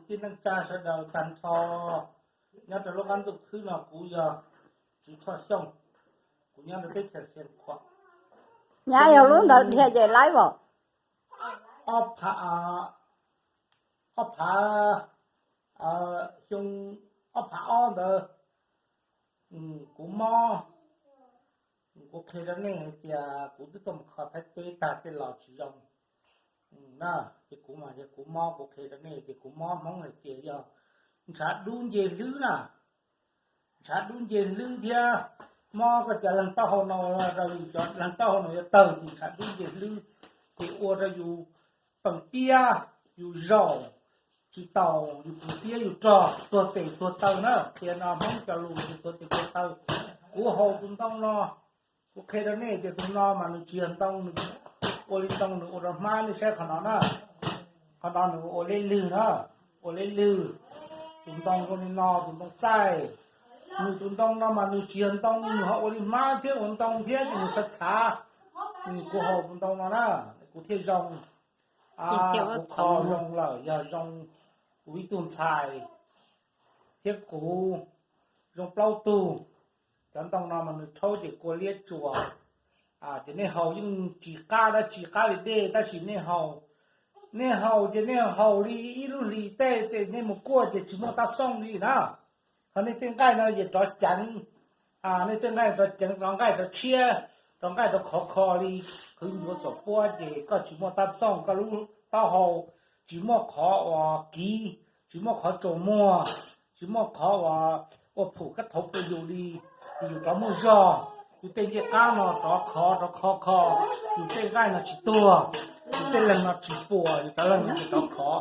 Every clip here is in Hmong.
Tij neej tsa sawv daws tag nrho nyob rau lub qab ntuj khwb no, kuv yog Tswv Tshoj Xyooj, kuv nyob rau teb chaws Xiav Khuam. Nyab yog lub ntawd dhia ces laib os. Ob phav, ob phav, xyoo ob phav ob ntawd, kuv mob, kuv qhia rau nej hais tias kuv twb tuaj mus kho Thaib teb tag tej los tsis zoo na, ces kuv mas yog kuv mob, kuv qhia rau nej tias kuv mob Hmoob hais tias yog ntshav dub nce hlwb na, ntshav dub nce hlwb thiab mob koj cov leeg taub hau no, rau yus cov leeg taub hau no yuav tawg ces ntshav dub nce hlwb, ces ua rau yus pees tiab, yus zaum tsis taus, yus pees tiab yus rog, tuag tes tuag taw na. Qhia no Hmoob cov lus yus tuag tes tuag taw. Kuv haus tus ntoo no, kuv qhia rau nej tias tus no mas nws tsis yog ntoo, nws ua li ntoo nws ua rau hmab, nej saib qhov no na. Qhov no nws ua lej lwg na, ua lej lwg. Tus ntoo ua li no, tus ntoo txaij. Nws tus ntoo no mas nws tsis yog ntoo, nws ho ua li hmab thiab ua ntoo thiab ces nws txhav txhav. Kuv haus tus ntoo no na, kuv thiaj zoo. Kuv kho zoo lawm, yog zoo kuv ib tug ntxhais thiab kuv zoo plaub tug. Cov ntoo no mas nws rhaub ces kua liab tsuas, ces nej haus yeej tsis qab dab tsi, qab li dej, tab sis nej haus, nej haus ces nej haus li ib lub hlis tej ces nej mus kuaj ces tsis muaj tab xooj li na. Ho nej tej nqaij no ces rov ceev, nej tej nqaij rov ceev, rov nqaij rov tshiab, rov nqaij rov khov kho li qhwv ncuav txom puab ces koj tsis muaj tab xooj, koj lub taub hau tsis muaj qhov uas kiv, tsis muaj qhov tsaus muag, tsis muaj qhov uas ua phum kab thauv pua yus li. Yus rov muaj zog, yus tej ncej qab no rov khov rov khov kho, yus tej nqaij no tsis tuag, yus tej leeg no tsis puas, yus cov leeg no tsis rov khov.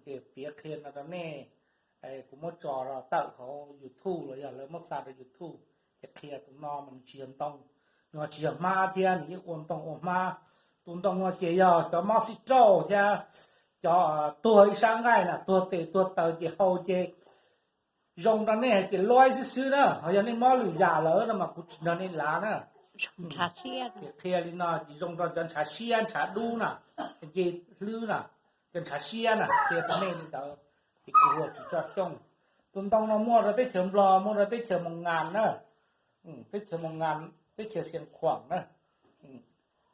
Ces piav qhia no rau nej, kuv muab tso tawm hauv YouTube los yog lawv muab xa rau YouTube, ces qhia tus no mas nws tsis yog ntoo, nws tsis yog hmab thiab nws yeej ua ntoo ua hmab. Tus ntoo no ces yog cov mob xib rauj thiab cov tuag ib sab nqaij na, tuag tes tuag taw ces haus ces zoo rau nej hais tias luaib xwb xwb na, ho yog nej mob lwm yam lawm no mas kuv tsis nrog nej lav na. Ces qhia li no ces zoo rau cov ntshav siab ntshav dub na, nce hlwb na, cov ntshav siab na, qhia rau nej li ntawd. Ces kuv hu ua Tswv Tshoj Xyooj. Tus ntoo no muaj rau teb chaws Nplog, muaj rau teb chaws Moos Nkas na, teb chaws Moos Nkas, teb chaws Xiav Khuam na.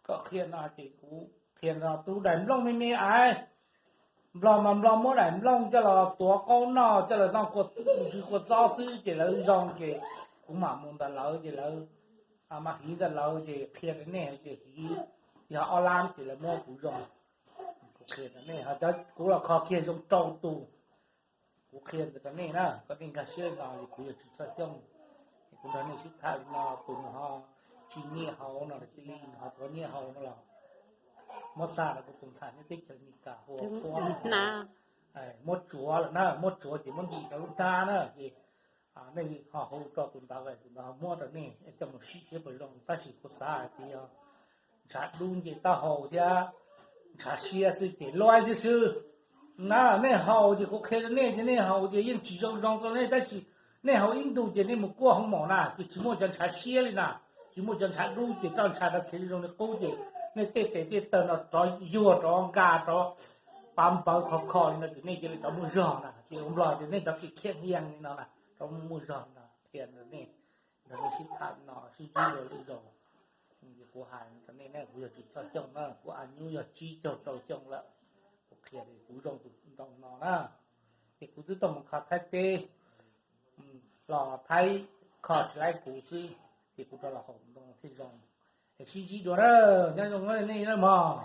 Koj qhia no ces kuv qhia no, tus daim nplooj me me ais, Nplog mas Nplog muab daim nplooj coj los tuav qaub noj, coj los noj kua ntswg kua txob xwb ces lawv zoo ces kuv mam mus ntawm lawv ces lawv mam hiv ntawm lawv ces qhia rau nej ces hiv yog ob lab ces lawv muab kuv zoo. Kuv qhia rau nej, ho cov kuv los kho kiag zoo rau tus. Kuv qhia ntawd rau nej na, kom nej nkag siab li no, kuv yog Tswv Tshoj Xyooj. Kuv nrog nej sib tham li no, tus nws ho tsis nyiam haus no los cia li, nws ho tuav nyiam haus no los muab xa rau kuv tus ntxhais nyob teb chaws Amelikas hu ua Qhuab, muab tsuav lawm na, muab tsuav ces muab ntim rau lub hnab na ces nej ho hu rau tus ntawd, tus ntawd ho muab rau nej coj mus sim seb puas zoo, tab sis kuv xav hais tias yog ntshav dub nce taub hau thiab ntshav siab xwb ces luaib xwb xwb na. Nej haus ces kuv qhia rau nej ces nej haus ces yeej tsis zoo zoo rau nej, tab sis nej haus ib ntus ces nej mus kuaj hoo maum na ces tsis muaj cov ntshav siab li na, tsis muaj cov ntshav dub ces roj ntsha rov khiav zoo li qub ces nej tej tes tej taw no rov yuag rov nkas rov pav npawv khov kho li no ces nej cia li rov muaj zog na, ces ua Nplog tias nej rov khiav khiav hias li no na, rov muaj zog no. Qhia rau nej, nrog nej sib tham no sib ntsib dua lwm zaus. Kuv hais rau nej na, kuv yog Tswv Tshoj Xyooj na, kuv a nyuj yog tsib caug rau xyoo lawm. Kuv qhia kuv zoo tus ntoo no na, ces kuv twb tau mus kho Thaib teb los Thaib kho tsis laib kuv xwb, ces kuv rov los haus ntoo thiaj zoo. Es sib ntsib dua na, nyob zoo nej na mog.